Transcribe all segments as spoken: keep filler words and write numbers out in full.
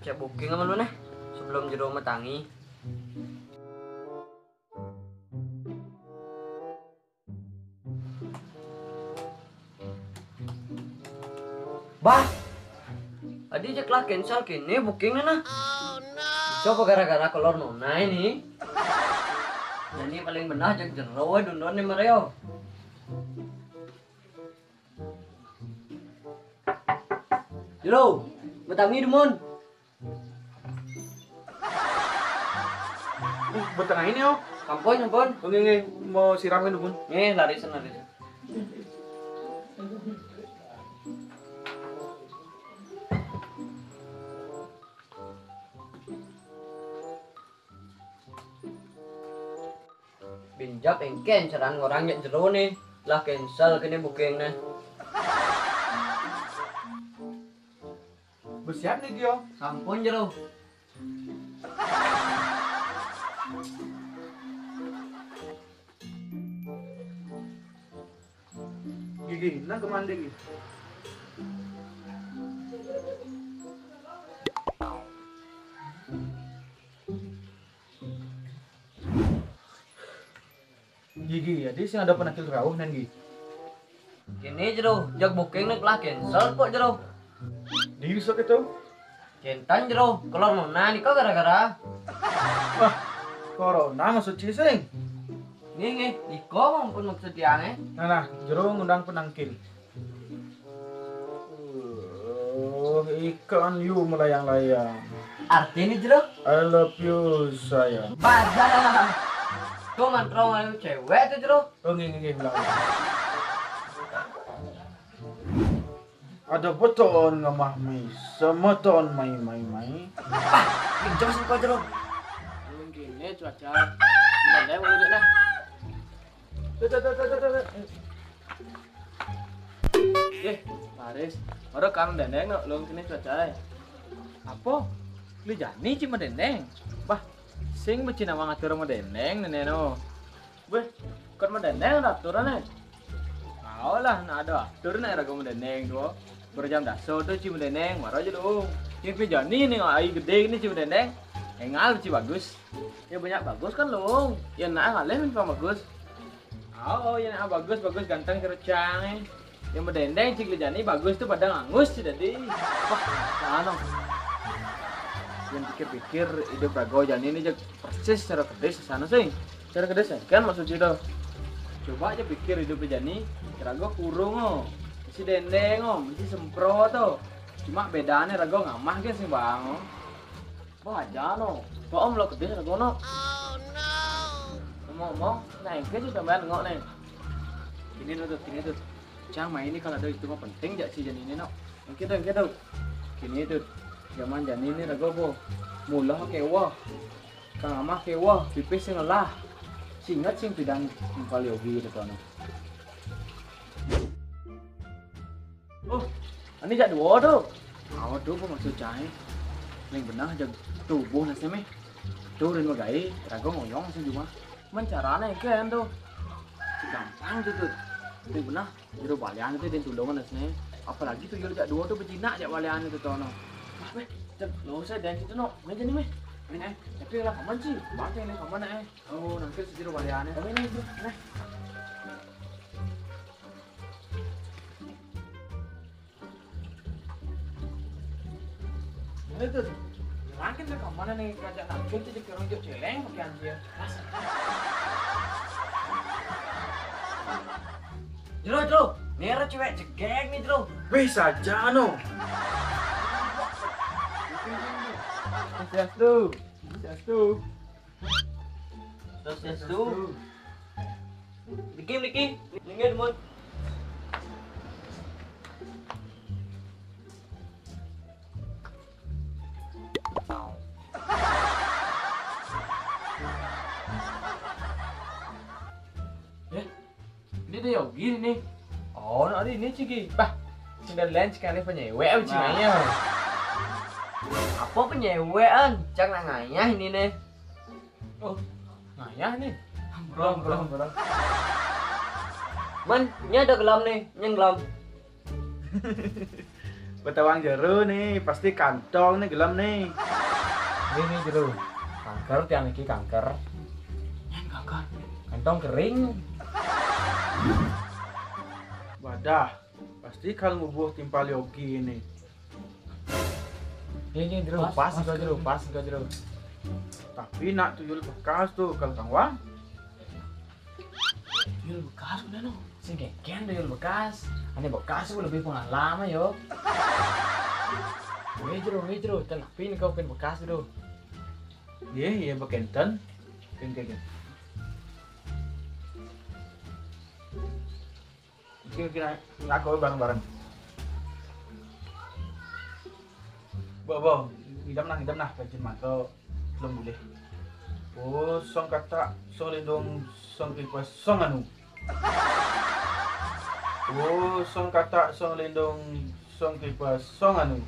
Cek booking aman maneh sebelum jero matangi. Bah, tadi cek lah cancel kini booking nah. Coba gara-gara kolor nona ini. Jadi paling benar cek jero we dundun nih Mario. Jero, matangi dumun. Buat tengah ini, oh. Ampun, ampun. Oke, oke. Mau siram kan, Bun? Nih, lari sana, lari. Binjap engken caran ngorang nyek jero nih. Lah cancel kini booking nih. Bersiap nih, Gio. Sampun jero. Gigi, nah kemanding. Gigi, jadi sing ada penakil rauh nan, Gi. Kini jero, jak booking nih lah cancel kok jero. Di Yusuf itu? Cintan jero, kolor nona nih kok gara-gara. Wah, corona maksud Ci sing. Nih, nih, iko ampun maksud tiang eh. Nah, nah, jero ngundang penangkil. Oh, ikan you melayang-layang. Artinya jero? I love you, sayang. Baja. Tuh mantrong ayo cewek tuh jero. Oh, nggih, nggih, nggih, ulang. Ada beton ngamah mi, semeton mai, mai, mai. Pah, pinjam sih kau jero. Mungkin nih cuaca. Boleh, boleh, boleh. Tuh, tuh, tuh, tuh, tuh, tuh. Eh, Paris, baru kan dendeng no, lung kini cuaca. Apa? Li Jani ci madendeng. Bah, sing beci nama ngatur madendeng nene no. Weh, kan madendeng ada aturan eh. Kau lah, nah ada atur nih raga madendeng tuh. Berjam daso tuh ci madendeng, baru aja lu. Yang Li Jani nih ai gede ini ci madendeng. Engal ci bagus. Ya banyak bagus kan lu. Ya nah ngalih min bagus. Oh, ya nah bagus bagus ganteng kerecang eh. Yang madendeng cik Li Jani bagus tuh pada ngangus ci tadi. Wah, anu. Yang pikir-pikir hidup raga Jani ini jeg persis cara kedis sana sih. Cara kedis kan maksud itu. Coba aja pikir hidup Li Jani, raga kurung oh. Si dendeng oh, si sempro tuh. Cuma bedanya raga ngamah kan sih bang oh. Wah, aja no. Kok om lo kedis raga no. Ngomong-ngomong, nah engke sih sampean ngok nih. Kini tuh, kini tuh. Cang main ini kalau ada itu mah penting jak si Jani ini no. Engke tuh, engke tuh. Kini tuh. Zaman Jani ini raga po. Mula kewah. Kang amah kewah, pipis sing lelah. Singet sing pidan muka yogi gitu no. Oh, ini jak dua tuh. Awak tuh apa maksud cai? Yang benar aja tubuh nasi meh. Tuh rin magai, raga ngoyong sih cuma. Mencarana kan tuh. Gampang tuh tuh. Yang benar jero balian tuh dan tulungan nasi. Apalagi tuh yul jak dua tuh bejinak jak balian itu tuh no. Wah, meh, cek lo saya dan itu no. Main jadi meh. Main eh. Tapi lah kaman sih. Bang yang kaman eh. Oh, nangkil si jero balian eh. Oh, ini itu. Nah. Ini tuh, makin ke mana nih, ngajak nangkil tuh jadi orang jok celeng pakai anjir. Jero, jero, nera cewek jegeg nih, jero. Wih, saja no. Swastiastu. Swastiastu. Swastiastu. Niki, niki, niki, Mun. Ya, ini ada yogi nih. Oh, nah, ada ini cigi. Bah, sudah lain sekali penyewe, apa ciganya? Apa penyewean? Cang nak ngayah ini nih. Oh, ngayah nih. Bro, bro, bro. Man, ini ada gelam nih, nyeng gelam. Betawang jero nih, pasti kantong nih gelem nih. Ini nih jero. Kanker tiang iki kanker. Nyén kanker. Kantong kering. Wadah, pasti kal ngubuh timpal Yogi ini. Ini jero pas, pas, pas, jero, pas, jero. Tapi nak tuyul bekas tuh kal Kang Wang. Tuyul bekas udah no. Sing keken tuyul bekas. Ane bekas lebih pengalaman yo. Wé jero, wé jero, ten pin kau pin bekas dulu. Iya, iya, bekenten. Pin, pin, pin. Oke, oke, nah, ngaku bareng-bareng. Bo, bo, ngidam nah, ngidam nah, kancing mangko belum boleh. Oh, song katak, song lindung, song kipas, song anu. Oh, song katak, song lindung, song kipas, song anu.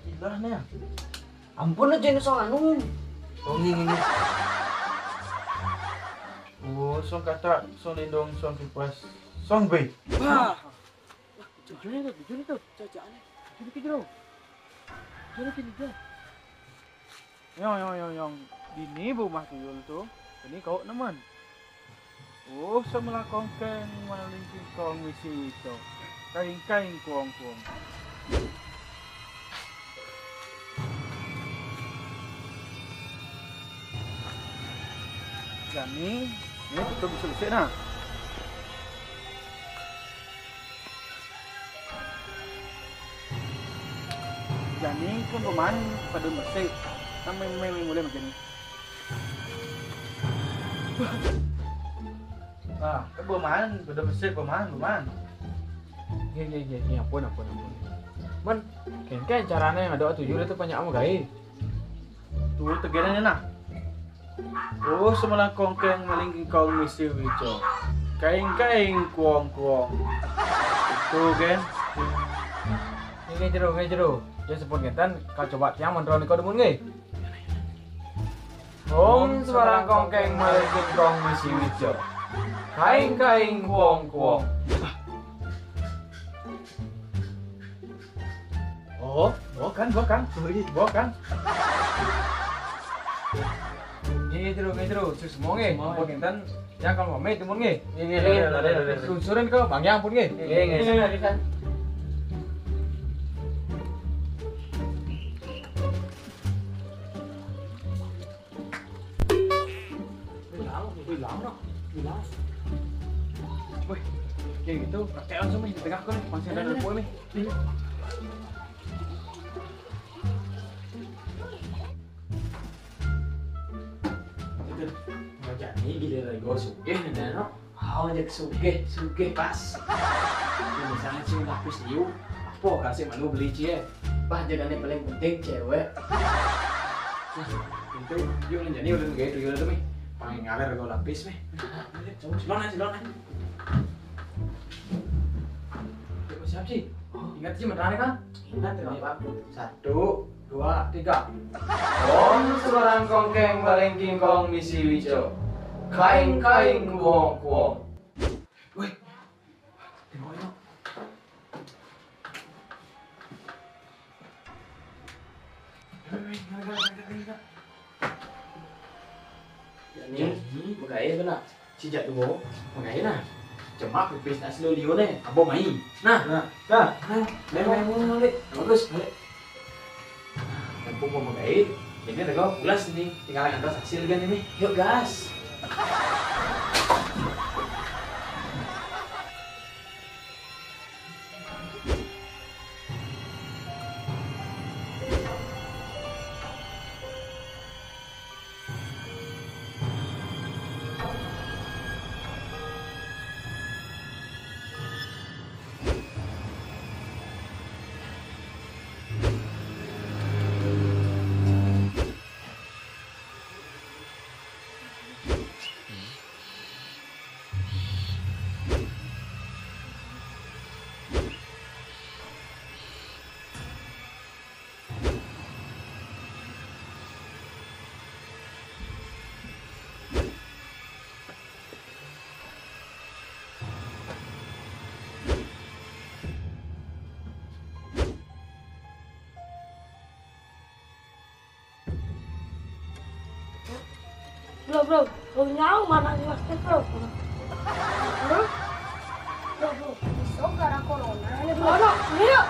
Gila nih. Ampun aja ini song anu. Oh, ini, ini. Oh, song katak, song lindung, song kipas, song B. Wah. Jujur itu, jujur itu. Jajaane. Jujur iki, Bro. Jujur iki, Bro. Yong, yong, yong, yong. Dini bu mah tuyul tuh. Ini kau nemen. Oh, semelakongkeng maling kingkong misi itu. Kaing-kaing kuong-kuong. Jani, ini tutup bisa usik nah. Jani kan pemain pada mesik. Kan main, main, main mulai macam ni. Ah, kan pemain pada mesik, pemain, pemain. Iya, iya, iya, iya, ampun, ampun, ampun. Man, kengke carane yang ada tuyul itu banyak amu gawe. Tuyul tegenan nah. Oh, semelakongkeng maling kingkong misi wico. Kaing-kaing kuong-kuong. Itu, Gen. Nggih, jero, nggih, jero. Ya sepun ngenten, kal coba tiang mentron kau demun nggih. Om semelakongkeng maling kingkong misi wico. Kaing-kaing kuong-kuong. Oh, bukan, bukan. Sorry, bukan. Nggih, nggih, jero, nggih, jero. Sus, mau nggih? Mau. Ampun, ngenten. Ya, kalau pamit, demun nggih. Nggih, nggih, nggih, nggih, nggih. Lunsurin ke Bang, ya ampun, nggih. Nggih, nggih, nggih. Hilang, hilang, no. Hilang. Wih, kayak gitu. Pakai langsung nih, di tengah kau nih. Masih ada dua nih. Itu, ngajak nih giliran gue sugih nih, no. Hau aja sugih, sugih pas. Ini misalnya sih lapis liu, apa kasih malu beli cie? Bah, jadinya paling penting cewek. Nah, itu, yuk nih, jadi udah gaya tuyul tuh nih. Paling ngalir gue lapis nih. Silon aja, silon aja. Siap sih. Ingat sih, menang kan? Ingat ya, Pak. Satu, dua, tiga. Om semelakongkeng maling kingkong misi wico. Kaing-kaing kuong-kuong. Woi. Tengok, tengok. Woi, woi, woi, woi, woi, woi. Jadi, jadi, begawe benar. Sijak dua, begawe nah. Cuma pipis nak selo liu ne, abo mai. Nah. Nah, dah. Nah, main, main, main, main, balik. Bagus, balik. Tempo mau begawe, ini dah kau pulas ni. Tinggal antas hasil kan ini. Yuk, gas. Bro, bro, nyau mana ngelas, bro? Bro, bro, bisa gara corona ini, bro. Corona, iya.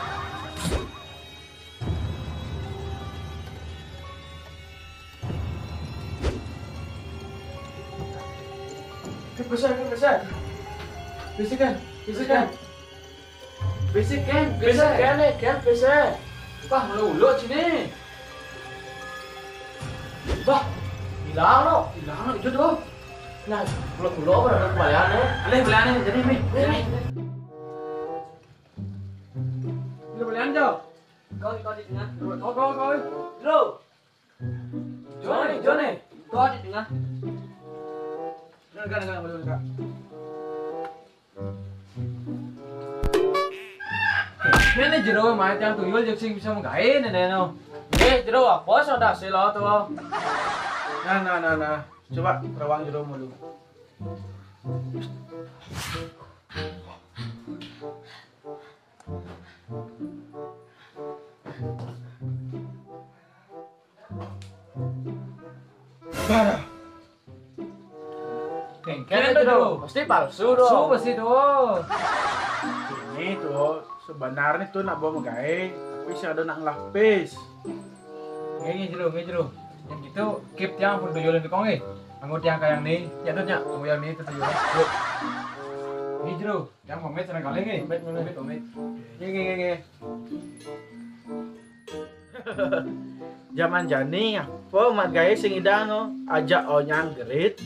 Bisa, bisa. Bisikan, bisikan. Bisikan, bisikan, kan, bisikan. Bah, malu ulo sini. Bah, hilang lo. Hilang lo itu tuh. Nah, kalau ulo apa ada kembalian ya? Alih, kembalian ya, jadi nih. Ini kembalian, Jo. Kau, kau di tengah. Kau, kau, kau. Bro. Jone, Jone. Kau di tengah. Enggak, enggak, enggak, enggak. Ini jero mah yang tuyul jeung sing bisa menggawe nenek no. Eh, jero apa sudah sih lo tuh? Nah, nah, nah, nah. Coba rawang jero mulu. Bara. Kengkene tuh, pasti palsu dong. Palsu pasti tuh. Ini tuh sebenarnya tuh nak bawa megai, tapi sih ada nak ngelapis. Nggih, nggih, Jero, nggih, Jero. Yang gitu, keep tiang pun tuyulan di kong, eh. Anggo tiang kayang nih, nyadut nya, anggo yang nih itu tuyulan. Yuk. Nggih, Jero. Yang pamit seneng kali nggih. Pamit, pamit. Pamit, pamit. Nggih, nggih, nggih, nggih. Zaman jani apa mat gawe sing idang no? Ajak onyang gerit.